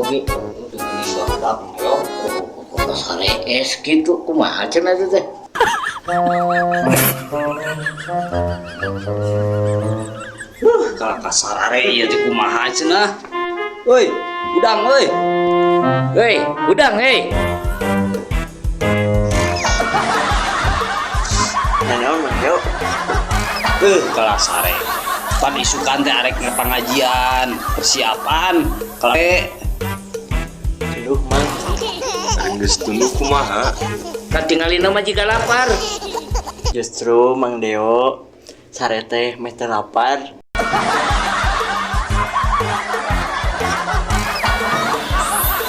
Oge. Barudak ayo. Kok sare es gitu kumaha cenah teh teh? Kalau kasarare ieu teh kumaha cenah. Woi, udang woi. Hei, udang hei. Naon Mang Deo? Kalah sare. Pan isukan teh arek pengajian, persiapan. Kalau Tunduh Mang. Geus tunduh kumaha? Katingalina mah jiga lapar. Justru Mang Deo sare teh meh teu lapar.